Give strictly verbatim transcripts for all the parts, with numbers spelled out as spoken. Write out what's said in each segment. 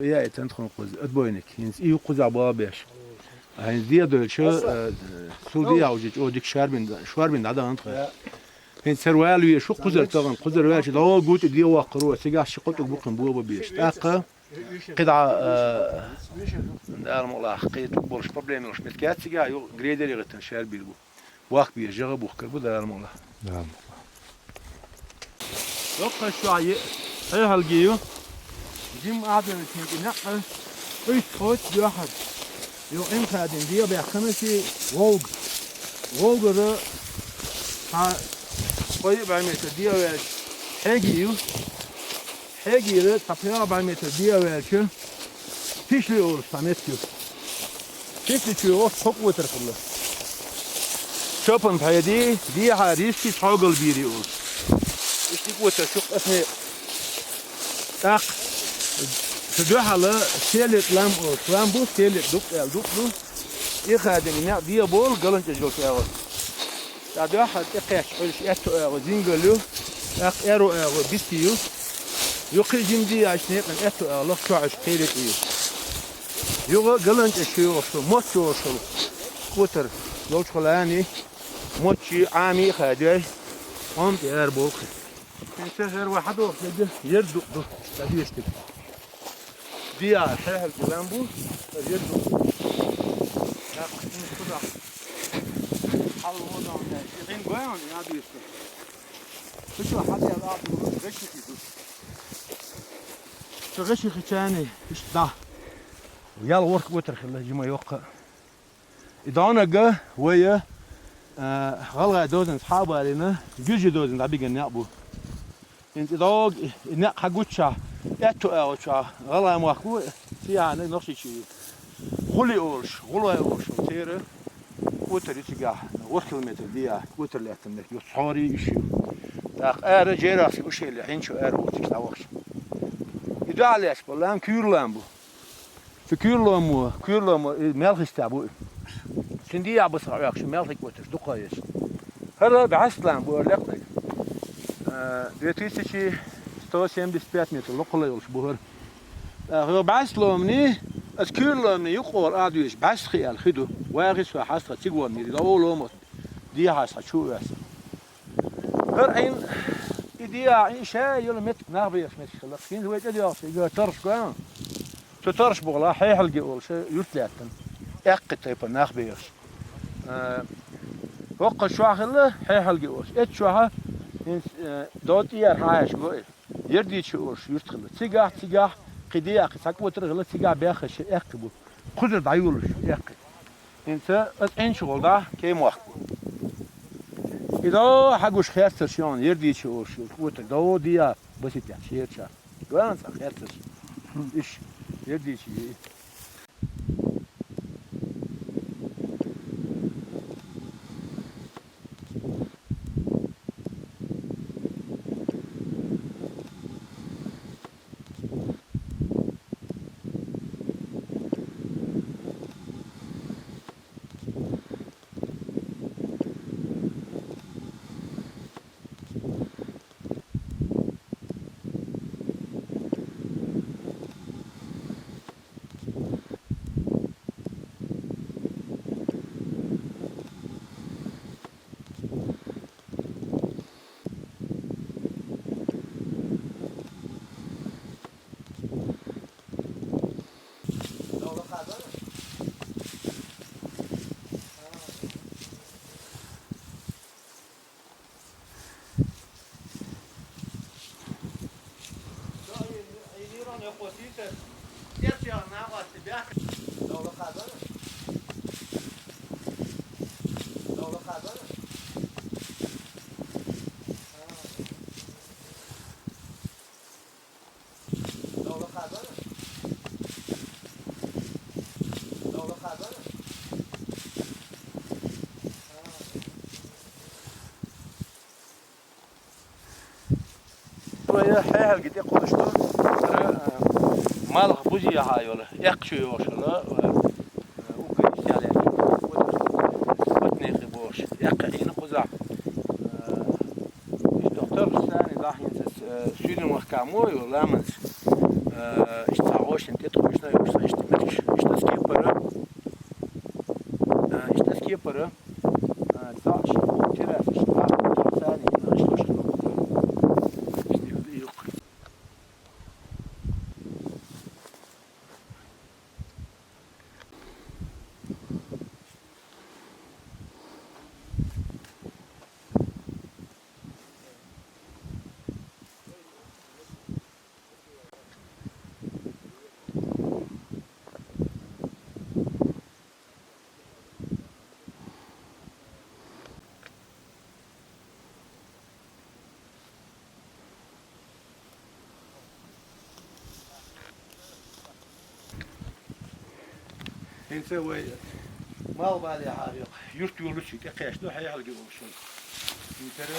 Я и тан тхуна кхуза, отбойник. ХӀинца и кхуза бабеш. А хӀинца дедойлча, э, сул диявжи чӀо дик шарбин, шарбин дӀадаан тхо. ХӀинца цар вала ве шу кхузар тагӀан, кхузар ваьлча, дӀо гути де ваккхаро, цигахь ши кхо тӀуг букхин боба беш. ТӀаккха кхидӀа, э, Дала мукълахь, кхидӀа тӀуг болуш проблема йолуш меттиг яц цигахь, ю грейдере гӀеттина шарбийр бу. Ваккха бе жагӀа бухкар бу Дала мукълахь. Дала мукълахь. Доккха шоахь е-, хьехьалге ю. Жим Ӏадалчуьнга некъ, уьттуьйтта дуьхьал. Ю Ӏин хадин де баьккхина ши Волга. Волгара цхьа кхо-йиъ бӀе метр де ваьлча, хьеги ю. Хьегийра цхьа пхьегӀа бӀе метр де а ваьлча, Пишли олуш цхьа меттиг ю. Пишли чу оцу кхо кӀотар хилла. Чопан пхьеди, дехьа риски цхьогал бийри олуш. Иштта кӀотар чу къасне. ТӀаккха цу дуьхьала селет лам олуш. Лам бу, селет дукъ аьлла дукъ ду. И хадина некъ де болу галанчӀа жолчу агӀо. Цкъа дуьхьал тӀекхаьчча Ӏуьллуш аьтту агӀо зингал ю, тӀаккха аьрру агӀо бисти ю. Юххе жимди яьчу некъан аьтту агӀо лаха чохь Ӏуьллуш кхеритӀе ю. Юха галанчӀаш йогӀуш, мотт йогӀуш йолу кӀотар йолчухула ани, мотт чий Ӏамий а хадой, къоман тӀе ара болу кхин. ХӀинца хӀара вай хьадоху дерг ерда дукъ ду, ца дешдиг. Диа хьехьалчу лам бу, ерда дукъ ду. Яккха хӀинца кхузахь. Хьал вон дан, и гӀин гой ван, я дийшка. Цу чу хьадел а ду, гӀешихи ду. Цу гӀешихичарний иштта да. Ял ворхӀ кӀотар хилла, жима йоккха. И донага вай, а, гӀалгӀай дозанца хьа а балийна, гуьржи дозанна дӀабигина некъ бу. ХӀинца и догу и, и некъ хьагуччахь, аьтту агӀо чохь гӀалгӀай мохк бу, цигахь нохчийчий ю. ГӀули олуш, гӀулой олуш, церан кӀотар ю цигахь, ворхӀ километр диа, кӀотар лаьттина меттиг ю, цхьорий иш ю. ТӀаккха ара Джейрахский ущелье, хьинчу ара ву цига дӀавахча. И дуьхьал лаьтташ болу лам куьйра лам бу. Цу куьйраломо, куьйраломо, и мел хиста бу и. Цуьнан дехьа бу сан Ӏохкуш, мел хи кӀоташ, дукха еш. ХӀара бӀаьстлам бу хӀара лекхарг. Э, две тысячи сто семьдесят пять метр локхула йолуш бу хӀара. Э, хӀара бӀаьстломани, аса куьйраломани юкъахула а дуьйш, бӀаьсхи аьлла хи ду. ВагӀи со хьаста цига воннийра, дӀа оломо, дехьа аса чу а ваьсса. ХӀара Ӏин и диа Ӏин ша йолу меттиг нах бехаш меттиг хилла. ХӀинца вай тӀедоьгӀуш и тарш гоьн. Цу тарш бухула хьехьалге олуш юрт лаьттина. Эккхи тайпа нах бехаш. Э, хӀокху чохь хилла хьехьалге олуш. Эцу чохь хӀинца, э, догӀу тӀера хьаьхьаш го и. Ердийча олуш юрт хилла. Цигахь, цигахь, кхин диа кхин цхьа кӀотар хилла, цигахь бехаш эккхи бу. Кхузара дӀайолуш эккхи. ХӀинца аса Ӏинчу гӀолда кемохк бу. И до хьагуш херцарш йоӀна, ердийча олуш йолу кӀотар, до диа баситехь шерча. Гоьна цхьа херцарш. Иш, ердийча йий. Вай хьехьалге тӀе кхуьлуш ду, хӀара, а, малх бузехьа йолу, эккха чу йогӀуш йолу, а, а, уггар йистехь лаьтташ, батнехи бохуш, эккха Ӏийна кхузахь. А, иштта тарх сани дахьинца, а, суьйлийн вахкамо йолу ламанца, а, иштта цхьа гӀо Шин тӀе тхуьйсна йолуш, иштта меттигаш, иштта скипара, а, иштта скипара, а, цхьаъ ши террасаш, цхьаъ, цхьаъ царна йина, иштта ши. Иштта юкъ. ХӀинца вай малхбалехьара юрт йолчу тӀекхаьчна ду, хьехалги волуш вара. ХӀинцара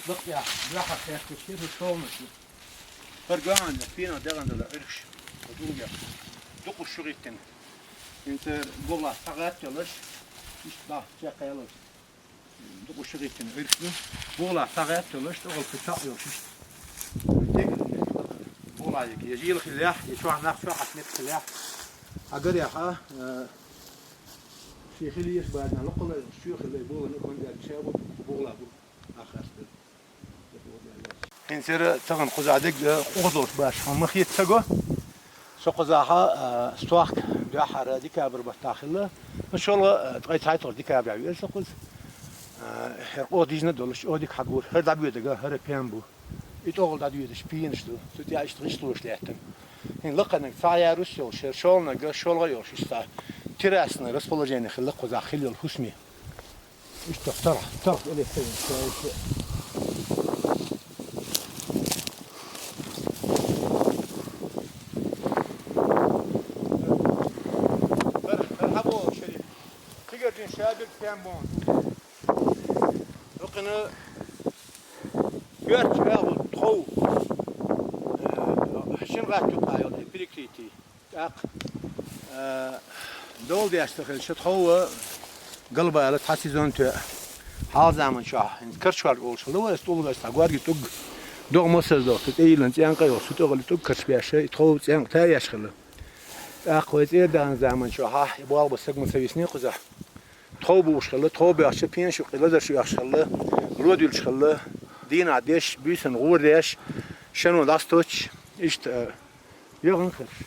лакхахь, дуьхьал кхаьчна хӀу шолгӀанаш ю. ХӀара гоьгӀан пенах дегӀан дала Ӏуьркаш. ХӀу дулгех. Дукха шу гӀиттина. ХӀинца бухалахь схьагӀатта йолуш, иштта бахьа чекхъялалц. Дукха шу гӀиттина Ӏуьркаш ду. Бухалахь схьагӀатта йолуш, тӀехула кхин цхьаъ йолуш иштта. Дегна бухалахь яги, я жийла хиллехь, я чохь нах чохь хьаьшна меттиг хиллехь. Хьагарехьа, э, шен хила езаш базна лакхалла йолуш, чоь хилла, бухалан юкъан даьлла ша бу, бухалахь бу. Ахарста. ХӀинцара тахана кхузахь дерг, э, къохзалш баш хьан ма хетта ца го. Со кхузахьа, э, стохка дуьххьара декабрь баттахь хилла. Ну, шолгӀа, э, ткъе цхьайтталгӀа декабрь веара со кхуза. Э, хӀара къо дижна долуш, оха дика хьагора. ХӀара дӀабоьдага, хӀара пен бу. И тӀехула дӀадоьдуш пенаш ду. Цу тӀехь иштта гӀишлош лаьттина. ХӀинца лакханиг цхьа ярус йолуш, хӀара шолгӀаниг шолгӀа йолуш, иштта террасный расположение хилла кхузахь хилла йолу хӀусаме. Иштта тарх, тарх элира ца веза, ша иштта. ХӀара, хӀара хьан боху, Шериф? Цигара дина ша берг пен боху. Дукхина коьртачу агӀор тхов, э, шина гӀатта юкъахь йолу и перекрытие. ТӀаккха, а, дола деш ца хилча, тхов галбала цхьа сезон тоьа. Хьалха заман чохь, хӀинца карчор олуш хилла вай, аса тӀулгаш цхьа горга тӀуг, догӀа массаза дохку, тӀе йиллина цӀенкъа а йолуш, цу тӀехула тӀуг карчбеш, и тхов цӀенкъа таеш хилла. ТӀаккха вай цӀера дахана заман чохь, и болх бан саг ма ца висний кхузахь. Тхов бухуш хилла, тхов боьхча, пенаш юккъе лазарш оьхуш хилла, ло дуьллуш хилла, дийнахь деш, буьйсанна гӀора деш, шано дӀасатоттуш, иштта, а, ЙогӀан хирш.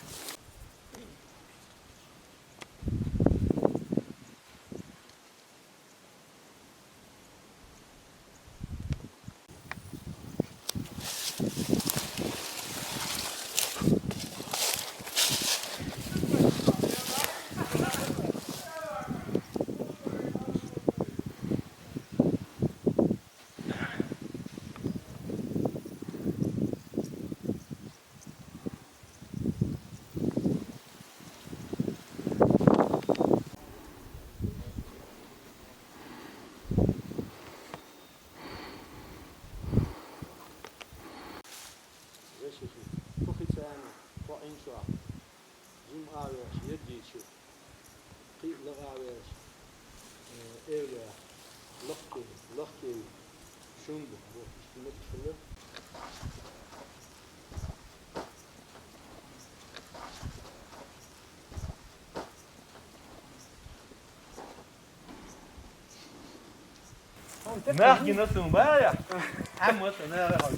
Вешихи, кху хи царна, кху Ӏин чохь, жима агӀор ерг дийцича, кхин а лакха агӀор, э, эвлаяхь, лакхкий, лакхкий, шумба, бохуш, меттигаш хилла. Нах гина сум бая. Амма сана хал.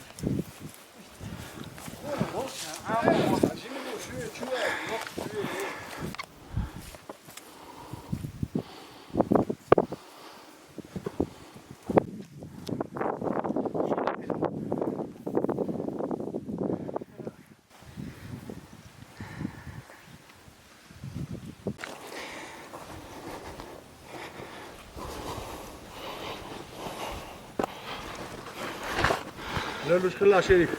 Лелуш хила, Шериф.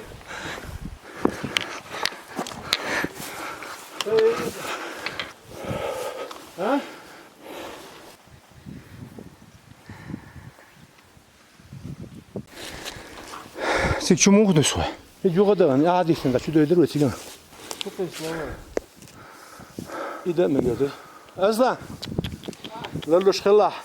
А? Цига чу муха дуьсу вай? И жугӀа дан, и Ӏадийтина чу дойдур вай цигана. Сукъин слова. И да мегар ду. Азла! Лаллуш хилахь!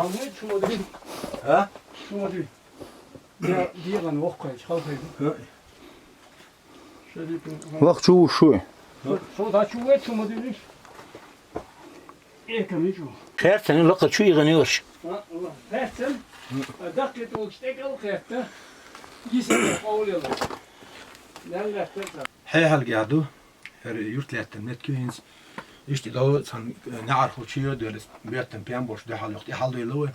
Чу ма дуй. А? Чу ма дуй. Де-, дегӀан воккхача халхе. А? Шериф. Вах чу ву шу? Со да чу ву, чу ма дуй. Эками чу. Кхерцани лакха чу игӀани варш. А, ва, кхерцан. А, даккхи тулч текал кхерта. Гиса къовлела. Нан лахта. Хьехьалга ду. ХӀара юрт лаьттан меттиг ю хӀинца. Иштта дов цхьан неӀархо чу йода велес, бертан пен болуш дуьхьал йоху тӀехьал дойла вай.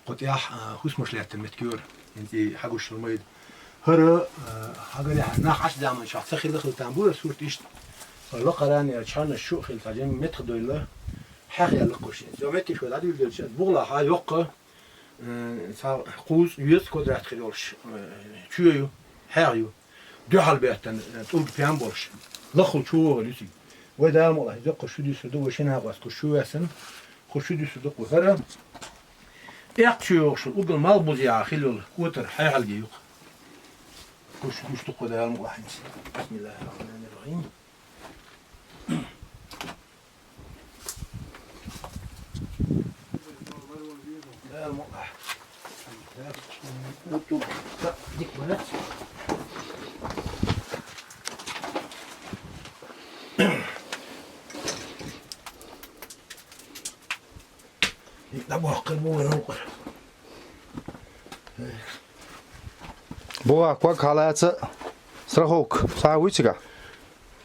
Кху тӀехь, а, хӀусамаш лаьттан меттиг йора. ХӀинца и хьагуш шуна майда. ХӀара, а, хьагарехь нах Ӏаш заманчохь ца хилла хила там бу, сурт иштта. Лакхаран я чхьанаш шу а хила, цхьа жимма меттах дойла. Хьех яьлла кхуш. Цо меттиг шу дӀадуьйла делча, бугӀала хьа йоккха. Э, цхьа кхузткъа везткъа квадрат хир йолуш, э, чоь ю, хьех ю. Дуьхьал беттан, э, тӀулг пен болуш. Лаххул чу вогӀур ю цига. Вай Дала мукъалахь, иза кху шу дуьсур ду, вай шина хьакъост кху шу вессина, кху шу дуьсур ду кху хӀара. Эккха чу йогӀуш, уггар малх буза яхьа хила йолу, котар хьехьалге ю-кх. Кху шу дуьсур ду кху Дала мукъалахь хӀинца. Бисмиллахир-рахманир-рахим. БугӀа ког хьалаца страховка. Цхьа вуй цигахь?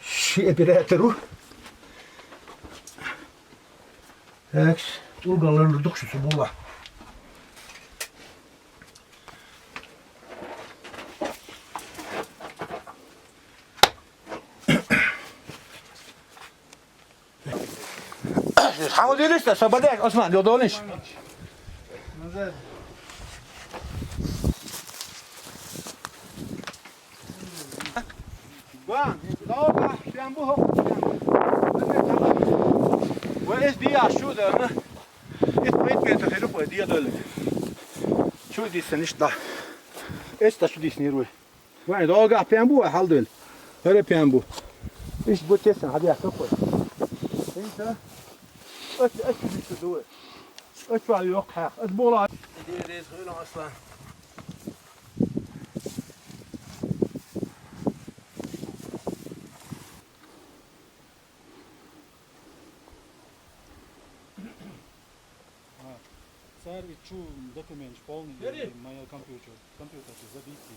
Ши оператор ву. Так, тӀулган ларлур ду-кх шу цу бугӀа. Хьан ма дуьйлуш сан, со бадеш, Осман, йо долуш? Бан, лоба, шен бу хӀокху шен. Вай эс диа шу да, ма. Ит пейт метр хируп вай диа долу. Чу диссанаш да. Эс та чу диснир вай. Вай, догахь пен бу, вай хьал дуьйла. ХӀара пен бу. Иш бу тесна, хьадех какой. Хинца. Ач, ач, иш ду вай. Ач, вай, йоккха хьех. Ач, бугӀа. Иди, иди, хуьлу, Аслан. А, цара и чу документаш полный, моя компьютер, компьютер забитый.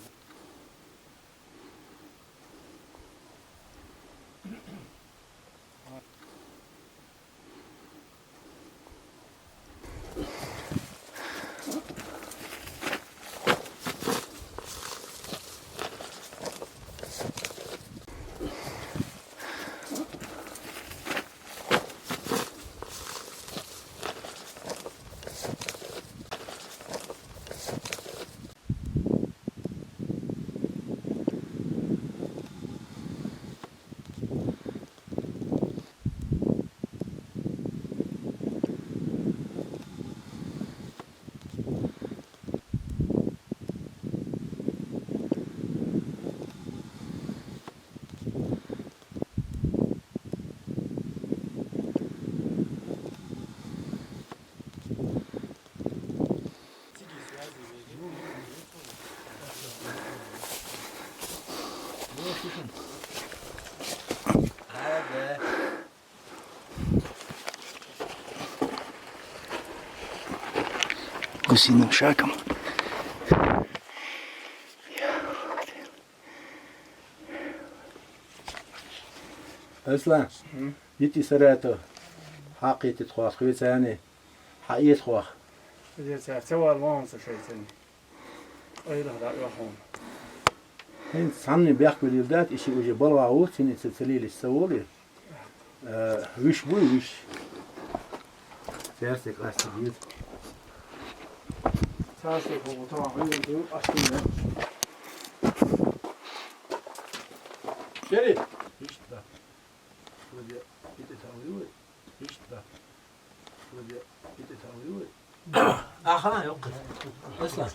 Гусиным шагом. Аслан, м? Йити Саратов, хьакхийти тхох, хьоьца яни, хьан эца хох? Хьоьца, ца вала вон ца шайца. Айла да вахун. ХӀинца цхьанне бехк вилийла дац, и ши уже балгӀа ву, цуьнан ца, ца лелаш ца волу. Э, виш буй, виш. Церсик лаьцна деза. Церсик хӀума тохьа хьуьйран ду, аш хӀума. Шериф! Иштта. Везде, итт тахьур ю вай? Иштта. Везде, итт тахьур ю вай? Ахана йоккхуш. Аслан.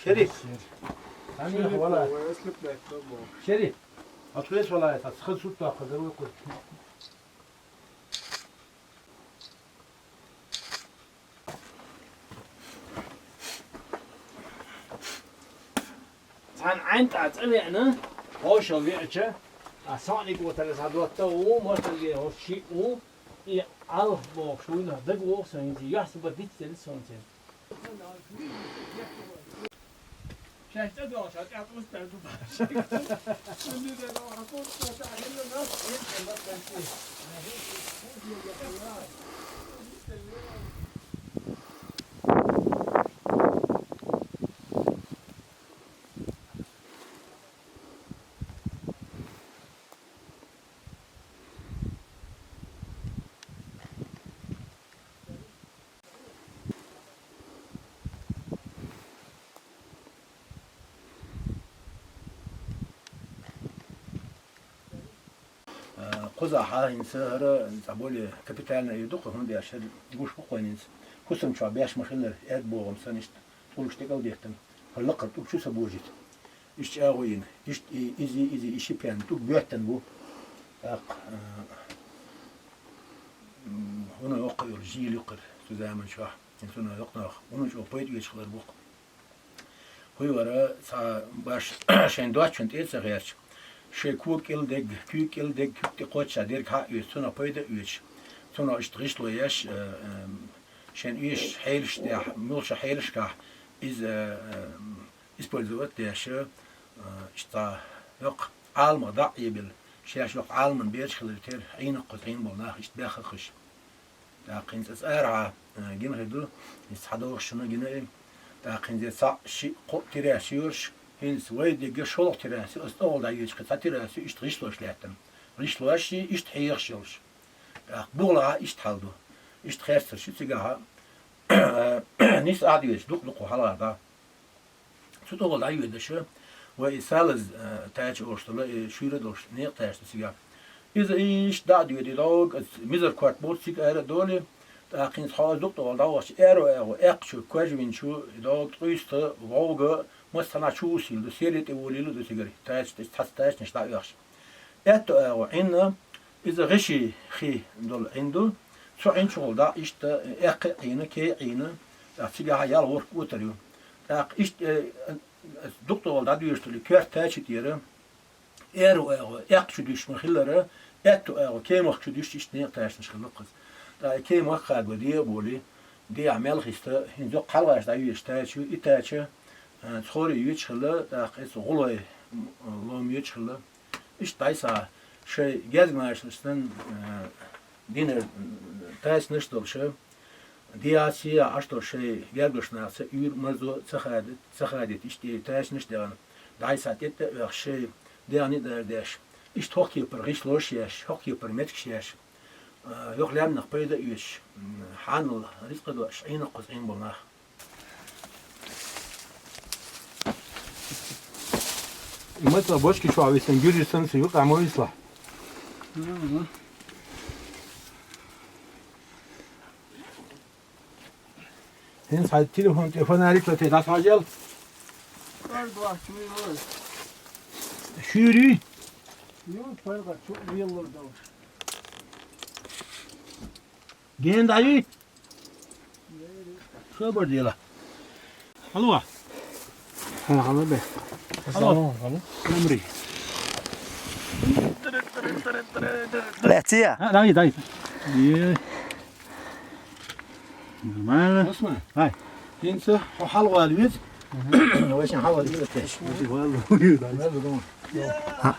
Шериф. Шериф, вай аслип лайк бо. Шериф. Ответ валай, та схад сутта хазар вай кху. Цхьана Ӏаьнта цӀа веана, хьошал веача, а соник вотара схьадотта ву, мостагӀа хӀорш шиъ ву, и Ӏалх бохуш вуйнах дага воху со хӀинца, йоьхна бан диц делла суна церан. Шаьш тӀедогӀуш, хьан тӀе тӀус тӀе ду баш. Э, кхузахь хӀинца хӀара цхьа более капитальный ю ду-кх, хӀунда аьлча хӀара гуш бу-кх вайн хӀинца. ХӀусам чохь беш ма хиллара, аьрда бохам санна иштта тӀулгаш тӀекӀалдеттина. ХӀара лакхара тӀулг чу ца божийта. Иштта чӀагӀо йина. Иштта и, иза, иза, и ши пен тӀулг боьттина бу. ТӀаккха, э, м, хӀуна йоккха йолу жийла юккхара цу заман чохь. ХӀинца хӀуна йоккха нах, хӀуна чӀогӀа пайда оьцуш хилар бу-кх. ХӀун вара, цхьа баш шайн доцчунна тӀе а ца гӀерташ, шайн кога кӀел дегга, куьйга кӀел дегга, куьг тӀе кхоччуш дерг хьа а оьцуш, цунах пайда а оьцуш, цунах иштта гӀишло еш, э, э, шайн оьшуш хьелаш тӀехь, муьлхачу хьелашкахь иза, э, э, использовать деш, э, иштта цхьа йоккха Ӏаламах дӀа а Ӏебелла, шаьш йоккха Ӏаламан бераш хиларе терра, Ӏийнакх кхуза Ӏийна болу нах иштта баьхна хиш. ТӀаккха хӀинца аса арахьа, а, гина хир ду, иза цхьа догӀуш шуна гина и. ТӀаккха хӀинца цхьаъ, шиъ, кхоъ террас йоьрш, хӀинца вай дегга шолгӀа террас ю, аса тӀехула дӀайоьдуш кхин цхьа террас ю, иштта гӀишлош лаьттина. ГӀишлош и, иштта хьехаш йолуш. ТӀаккха бухалахь иштта хьал ду. Иштта херцарш ю цигахьа, нис Ӏад йоьдуш, дукха-дукха хьалха дӀа. Цу тӀехула дӀайоьдуш, вай и салаз, э, тача олуш долу, и шуьйра долуш некъа тача ду цигахь. Иза иштта дӀа а доьду, и дӀогга, аса мизар корта бу цига ара а долий, тӀаккха хӀинца хьо аса дукха тӀехула дӀавахча, аьрру агӀо, эккхачу, кожвинчу, и дӀогга, ткъуьйста, вовга, массанхьа чу вусийла ду, серле тӀе волийла ду цигара, тача, цхьацца тачанаш дӀа а оьхуш. Аьтту агӀо Ӏийна, иза гӀеши хи долу Ӏин ду. Цу Ӏинчухула дӀа иштта эккхий а Ӏийна, кей а Ӏийна, тӀаккха цигахьа ял ворхӀ отар ю. ТӀаккха иштта, э, дукха тӀехула дӀадоьжуш долу коьрта тача тӀера, аьрру агӀо эккха чу дуьсуш ма хиллара, аьтту агӀо кемах чу дуьсуш иштта некъа тачанаш хилла кхуза. ТӀаккха и кемах кхаго де а болий, дехьа мел хиста, хӀинца йоккха хьалхаш дӀайоьдуш тача ю, и тача, э, цхьа йоьдуш хилла, тӀаккха иза гӀулой, м, лом йоьдуш хилла. Иштта дӀай схьа шайн герга машанаш санна, э, динара, э, тайсанаш а долуша, диаси а Ӏаш долу шайн гергарчу нахаца уьйр марзо ца хадийта, ца хадийта, иштта и тайсанаш а даьхна, дӀай схьа тӀе а оьхуш шайн дегӀна а дара деш, иштта хӀокху кепара гӀишлош а еш, хӀокху кепара меттигаш еш, э, йоккха лаьмнах пайда а оьцуш, м, хьанал рицкъа а доуш, Ӏийнакх кхуза Ӏийна болу нах. И ма ца бочки чохь висина, гуьржи санна ца ю, къамо висла. Мгм. ХӀинца хьайн телефон тӀе фонарик латий, дӀасхьажал. Шуьйрий? Ю, паргӀат, чу вийллур долуш. Ген дӀаюй? Собар дела. Алло. Хьан хьала бе. Алло. Алло. Амри. Лехция. А, дай, дай. Е. Нормально. Осма. Ай. ХӀинца хьо хьалгӀал веза. Мгм. Вай шен хьалгӀал веза теш. Вай валу. Валу, да.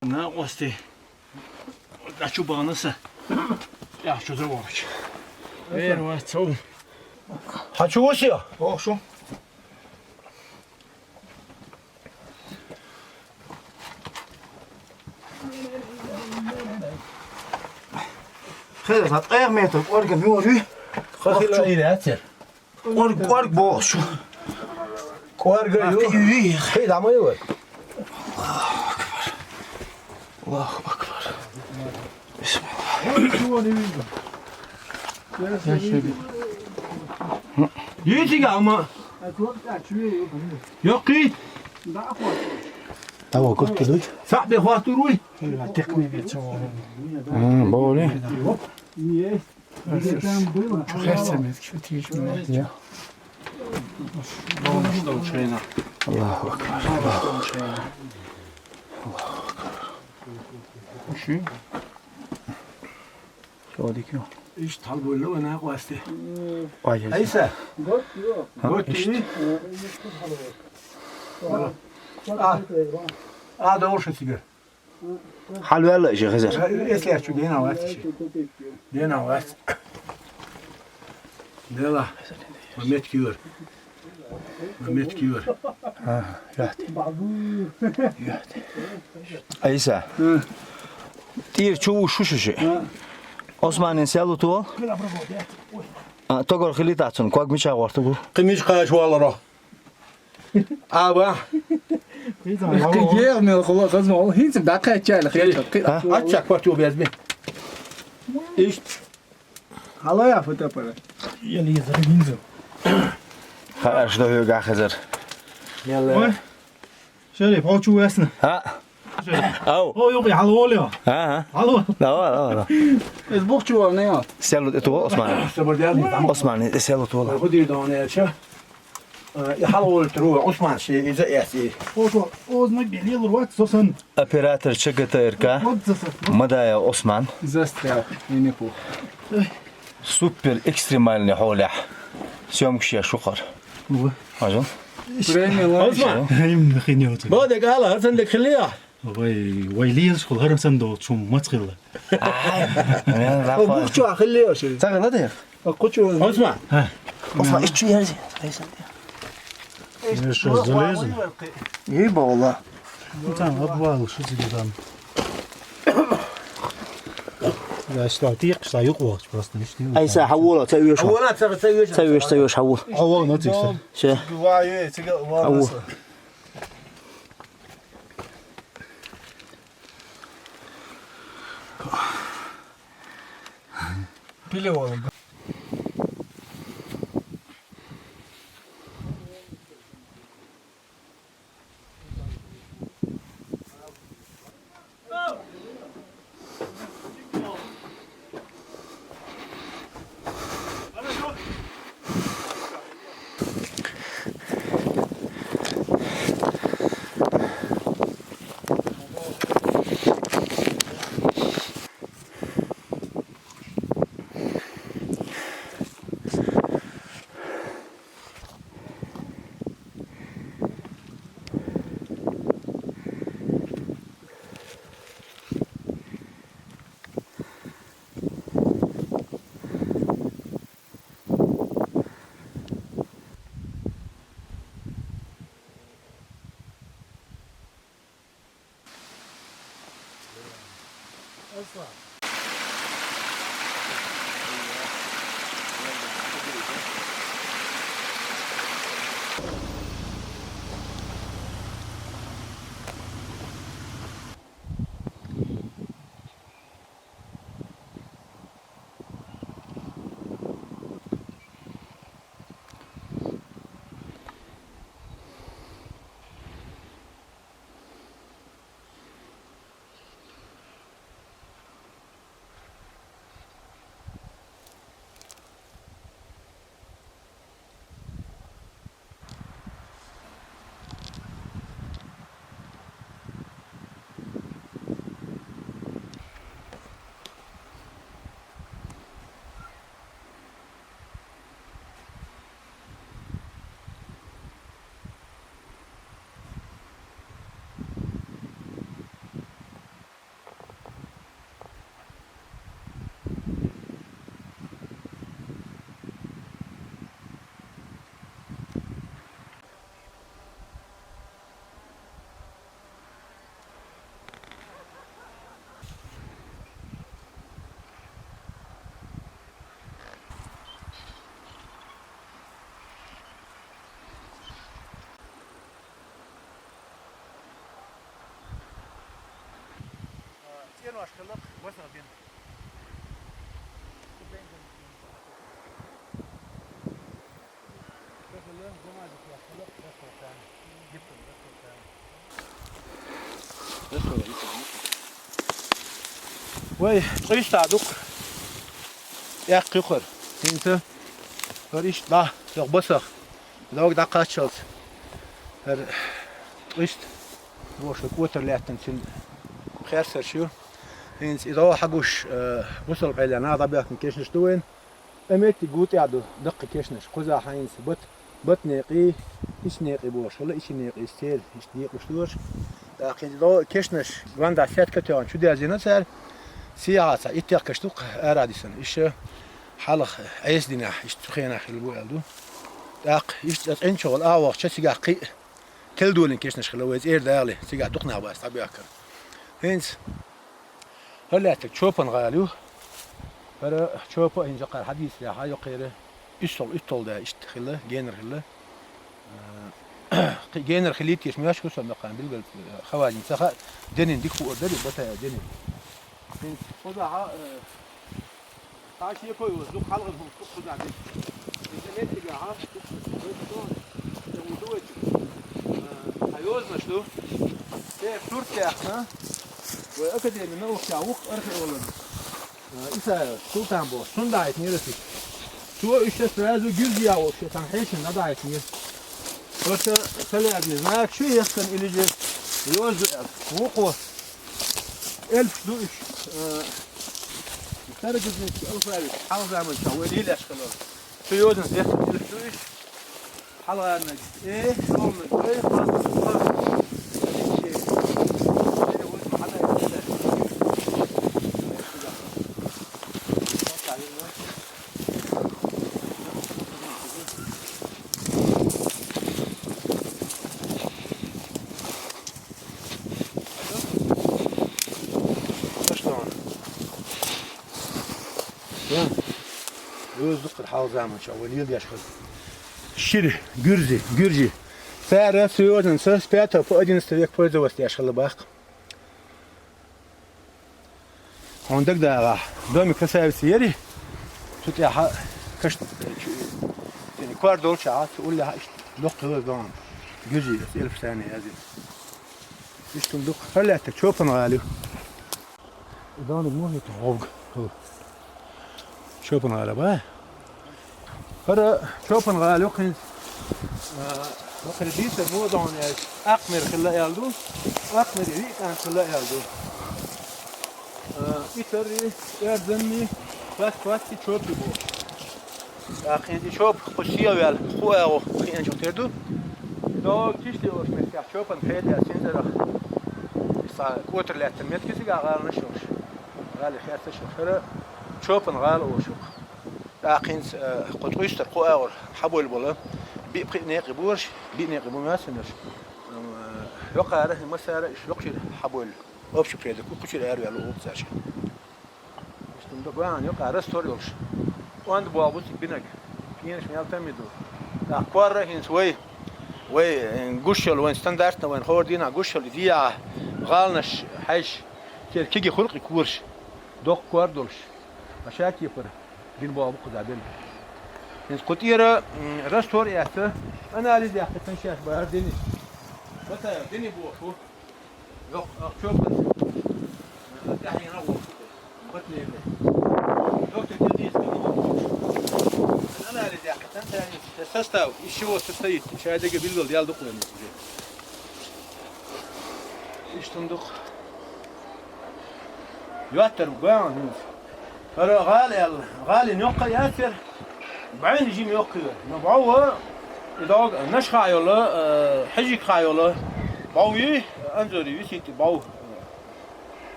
На, ости. Ачу бана са. Я чу за вач. Вер вац. Хьан чу вусе? Ох, шу. Хе, за ткъех метр кӀорга муьгӀуьй. Хахила ирацер. КӀорг, кӀорг боху шу. КӀорга ю. Хей, дамай вай. Аллаху акбар. Аллаху акбар. Бисмилла. Йитига ама. Йокки. Таво куртки дуй. Сахбе хватуруй. А, боли. Есть. Чухерцамет, чу тийш мина. Я. Долнаш долчу хенахь. Аллаху акбар. Долнаш долчу хенахь. Аллаху акбар. Ши? Чо дикё? Иштта хьалабойла вай накъостий. Ой, ой. Айса? Гот ю. Гот ю? А. А, долуш цигара. Хьалаваьлла и ши хезар. Эслерчу дена вац и ши. Дена вац. Дела. Ма меттиг юр. Ма меттиг юр. А, яхь. Яхь. Айса. Тир чу ву шу шу ши. Османин селу тол. А, тогор хилита цун, ког мича горту гу. Кхин мича кхаьча валаро. Аба. Кхин гер мел хула хазма, ол хинца дакхачча аьлла хечо. А? Аччак пачу безби. Ишт. Хало я фотоаппарат. Еле езер гинзу. Ха, аш да хьоьга хезар. Ой. Шериф, хьо чу весна? А? Ау. О, юкъе хьалаволе. А, а. Хьало. Давай, давай, давай. Эс бухчу вална я. Селут это Осман. Осман, это селут вала. Худи дона я ча. Э, и хьалаволуьйтур ву, Усман ши иза эций. Фото, озма белил вац, сосан. Оператор Ч Г Т Р К. Вот засад. Мадая Осман. Застрял, и не пух. Супер экстремальный хьолехь. Съёмкаш еш ву хӀара. Во. Хьажал. Премия лайша. Осман. Им хинёца. Бо де гала, хасан де хилия. Вай, вай лийлаш хул, хӀара сан доцу хӀума маца хилла. Ай, мен рахва. Бухчу хилла ши. Ца хилла де. А кучу. Осман. Ха. Осман, ичу язи. Ай сан де. Ей, шо залезли. Ей, баула. Ну, там обвал, что тебе там? Я считал, ты их, что юг вахч просто, видишь, ты. Айса, хьавола, ца уьш. Хьавола, ца, ца уьш. Ца уьш, ца уьш, хьавола. Хьавола, ну, ты всё. Всё. Хьавола. Пиле вала. Вай, къуьйста дукха. Эккхи хӀара. ХӀинца. ХӀара иштта дӀа, йох басах. Дог дӀакхаччалц, хӀара ткъист бохуш кӀотар лаьттан цуьнан херсарш ю. ХӀинца и догӀа хьагуш, э, бусалба Ӏеле наха дӀабоьхкина кешнаш ду вайна. Ткъа меттиг гу тӀехь ду даккхий кешнаш. Кхузахь хӀинца бат, бат некъий, ичи некъий бохуш хилла, ичи некъий церан, иштта декъалуш дош. ТӀаккха хӀинца догӀа кешнаш, гондахь сетка тоьхна чу дерзийна цара, сехьа цхьа иттех каш ду-кх ара дисина. Иштта хьалха Ӏеса динехь, иштта цу хенахь хилла бу аьлла ду. ТӀаккха иштта цӀенчу гӀала агӀо вахча цигахь кхин а телла долийна кешнаш хилла вай цӀера дагӀале, цигахь дукха нах бац дӀабоьхкина. ХӀинца хӀара лаьттарг Чопан-гӀала ю. ХӀара Чопа а хӀинца йоккхара хьадийцарехь, йоккхара уьссал, уьттал да иштта хилла, генара хилла. Кхин генара хилийта йиш моьттуш хӀусам йоккхарна билггал, э, хавазин ца хаьа, денин дика хуур дара, батая денин. ХӀинца кхузахь, э, Цхьа шеко йолуш, дукха хьалхара хӀума ду кхузахь дерг. Иза меттигехь, тӀе ву ду вай чу. Э, хьан йозанаш ду. Те сурт яхна, вай академи наукашкахь ву-кх археолог, э, Исаев Султан бохуш. Цунна дӀахӀиттинера ас иштта. Цо иштта сразу гуьржехь волуш, шен цхьана хьешана дӀадахьийтинера. Просто ца лаьцна, знак шу ехкан или же йоза ду аьлла. Вукхо. Элпаш ду уьш, э, старогреческий алфавит, хьалха заманчохь вай лелаш хилла. Цу йозанца деттина элпаш ду уьш. Хьалхарниг э, шолгӀаниг ой, кхоалгӀаниг х. Аш догӀна. Я. Оьзу дуккха хьалха заманчохь вай леладеш хилла. Шира, гуьржи, гуьржи. Цара цу йозанца с пятого по одиннадцатый век пользоваться деш хилла баккха. Хьуна дагадогӀахь, домик красавицы яри, цу тӀехь каш-, чу-, цуьнан кор долчохь, цу уллехь иштта доккха хилла догӀна. Гуьржи, аса элпаш царна яздина. Иштта хӀума ду-кх, хӀара лаьттарг Чопан-гӀала ю. И догӀаниг муха хӀиттина гӀовг? ХӀу. Чопан-гӀала бах. ХӀара Чопан-гӀала ю-кх хӀинца. А, хӀара дийцар муха догӀна аьлча, Акхмер хилла аьлла ду. Акхмери виъ кӀант хилла аьлла ду. А, и тарри, эрзанни, кхоьтти, кхоьтти Чопи бохуш. ТӀаккха хӀинца и Чопа кху сел ваьлла, кху агӀо кхиъначух тера ду. ДогӀа Киште олучу меттехь Чопан хьеда аьлла цуьнан цӀарах. Иза цхьа кӀотар лаьттина меттиг, цигахь гӀаланаш а йолуш. ГӀали херсаш а йолуш. ХӀара Чопан-гӀала олуш ю-кх. ТӀаккха хӀинца, э, кху ткъистара кху агӀор хьабевлла болу биъ-пхиъ некъий бу уьш, биъ некъий бу моьтту суна уьш. Ам, э, йоккхара, массара а уьш йоккхачуьра хьабевлла. Общий предок ву, кхучуьра араваьлла ву цаьршинна. Иштта ду гуьйгӀан юкъа растор йолуш. Онда болх бу цига бинарг. Пенаш мел там ду. ТӀаккха корра а хӀинца вай, вай, э, гуш йолу, вайн стандартна, вайн хӀора дийнахь гуш йолу, и дехьа гӀаланаш хьаьжча, церан кегий хуркъе кораш, доккха кор долуш. Ткъа ша кепара бина болх бу кхузахь белла. ХӀинца кху тӀера, м, растор а эцна, анализ яьккхина шаьш бара дини. Батаев дини боху. Йоккха, ах, чопан. Ах, тӀаьхьенах ву. Батнега. Доктор Кирдиев, анализ яьккхина, тан состав, из чего состоит, шайн дага билгал дел дукха вайна. Иштта дукха. Йоттар бу ган хӀинца. ХӀара гӀала аьлла, гӀалин йоккха а яцара, бӀаьвни жима йоккха а. Но бӀов, и дог, Нашха йолу, э, Хьажикха йолу, бӀов йий, Анзори висийти бӀов.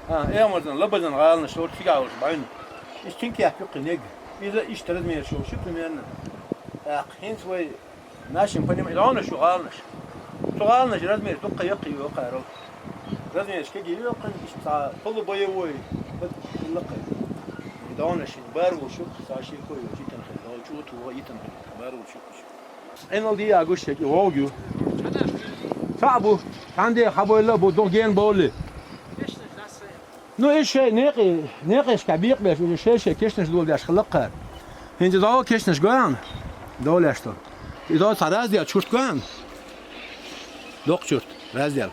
А, Эамарзан, Лабазан гӀаланаш лору цигахь йолуш бӀаьвни. Иза цуьнан кеп ю кхин нега. Иза иштта размераш йолуш ю примерно. ТӀаккха хӀинца вай Нашим понимать, и догӀанаш ю гӀаланаш. Цу гӀаланаш размер дуккха яккхий ю кхарал. Размераш кегий ю кхин, иштта цхьа полубоевой, хӀилла кхин. И догӀанаш бара волуш ю, цхьа шеко йолчу йитан хир, догӀа чӀута ваха йитан хир, бара волуш ю кхин. Ӏиналди а гуш шег, и вовг ю. Цхьаъ бу, цхьаьнде хьабойла а бу, дукха гена бовлий. Ну, и шайн некъий, некъешка бекъабеш, уже шай-шай кешнаш доладеш хилла кхара. ХӀинца догӀа кешнаш гоьгӀна, довлеш ду. И догӀа цхьа раздел чурт гоьгӀна. Доккха чурт, раздел.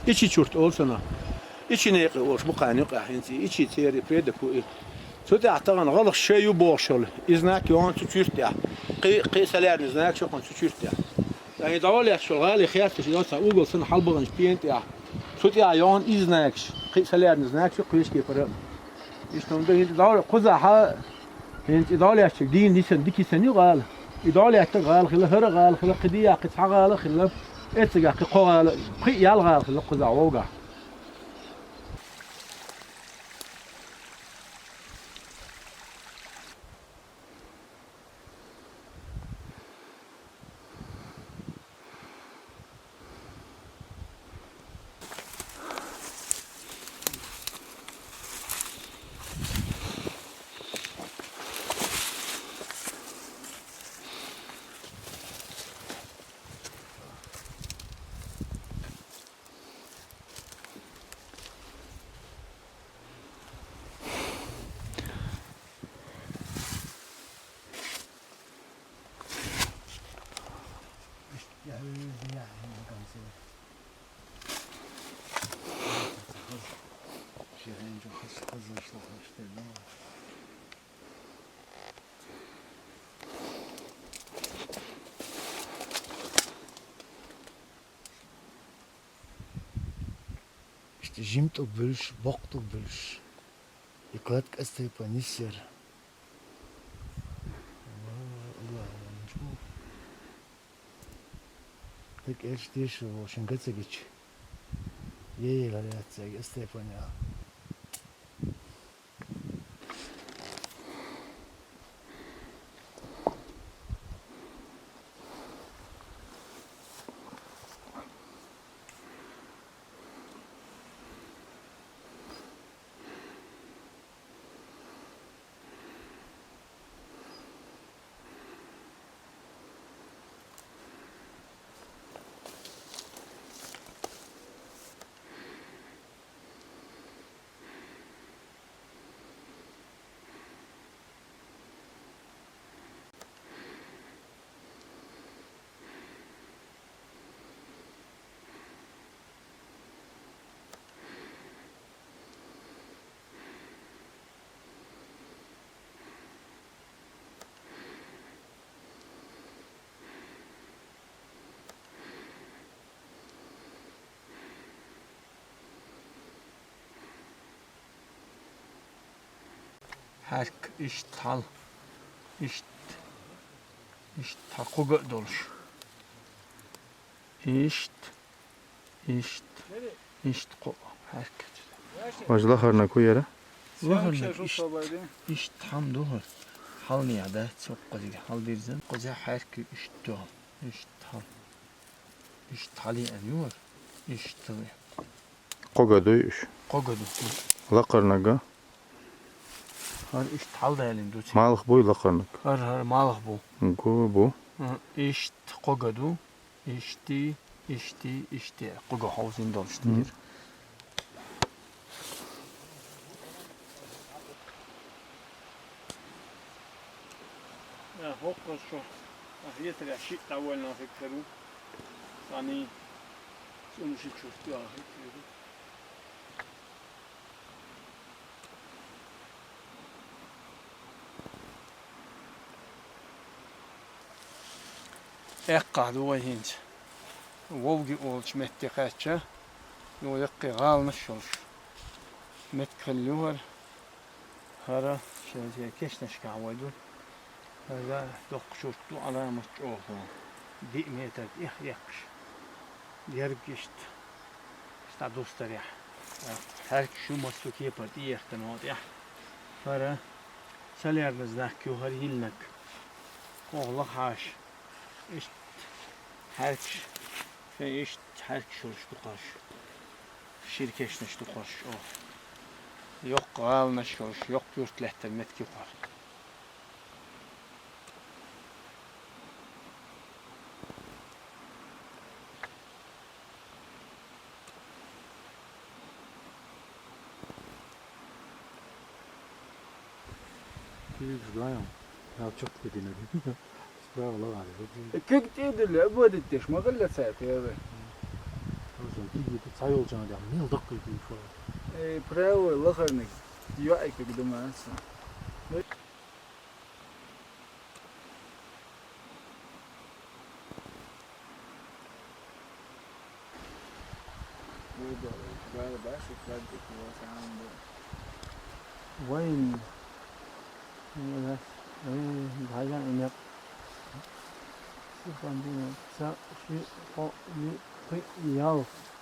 Ичи чурт олу цунах. Ичи некъий олуш бу кхарна юкъахь, хӀинца и ичи церан предок ву и. Цу тӀехь тахана гӀалгӀаш шай ю бохуш йолу, и знак йогӀу цу чурт тӀехь. Кхы, кхы а солярный знак ю кхуьнан цу чуьртта тӀехь. Ткъа и дӀо лаьтташ йолу гӀали хетташ йо цхьа угол санна хьалабаханчу пен тӀехь. Цу тӀехь йогӀун иза знакаш, кхин а солярный знакаш ю кхечу кепара. Иштта хӀума ду, хӀинца и дӀо кхузахь, хӀинца и дӀо лаьтташ дийна йисина, дика йисина ю гӀала. И дӀо лаьттара гӀала хилла, хӀара гӀала хилла, кхин дехьа кхин цхьа гӀала хилла, эццигахь кхин кхо гӀала, кхин а ял гӀала хилла кхузахь вовгахь. Иштта жима тӀулг буьллуш, боккха тӀулг буьллуш. И кладка ас тайпана нисъяра. Аллаху алам чу. Дика элча деша волу шин га ца гича. Ей, ла яц цаьрга ас тайпана яла. Хьаьрк иштта хьал, иштта, иштта хьан кхо га а долуш. Иштта, иштта, иштта кхо хьаьрк. Важа лахарнаг хӀу яра? Лахарнаг иштта, иштта хьан ду хӀара? Хьалнехьа дац, хӀокхузиг хьал дирзина. Кхуза хьаьрк иштта ду, иштта хьал. Иштта хьалеана ю хӀара. Иштта ве. Кхо га дуй уьш? Кхо га ду. Лакхарнаг а? ХӀара иштта хьалдалийна ду цига. Малх буй лакхарнаг? ХӀара, хӀара малх бу. Гу бу. Мгм. Иштта кхо га ду. Ишти, ишти, ишти. Кхо га хьовзийна долуш. Мгм. Тхира. Э, хӀокхуза шо, а, хетарехь шиъ дӀавоьллина хир кару. Цхьаний цӀуна ши чуьртта а хир кару. Эккхахь ду вай хӀинца. Вовги олучу метте кхаьчча, юха яккхий гӀаланаш йолуш меттиг хилла ю хӀара. ХӀара шен кешнашкахь вай ду. ХӀара доккха чурт ду, Ӏаламат чӀогӀа. Диъ метр тӀех эккхаш. Ерг иштта, иштта дӀадустарехь. Хьаьркаш ю массо а кепара тӀеэхкана вон тӀехь. ХӀара солярный знак ю хӀара йиллинарг. Оха лахахьаш. Иштта хьаьркаш. Шайн иштта хьаьркаш йолуш ду кхарш. Шира кешнаш ду кхарш оха. Йоккха гӀаланаш йолуш, йоккха юрт лаьттар меттиг ю кхара. Куьйгаш дойм, ялчух кхидина. Справа лагӀа. Куьг тӀедилла, обводить деш, ма хилла цаьрга, я ве. Оза куьг тӀе ца йолчана дам, мел даккхий куьйгаш вара. Э, правый лахарниг, йоӀ куьг ду маса. Dur, dur, dur, dur, dur, dur. Wayne. Wayne, dur, dur, dur. Six, seven, eight, nine, ten, eleven, twelve.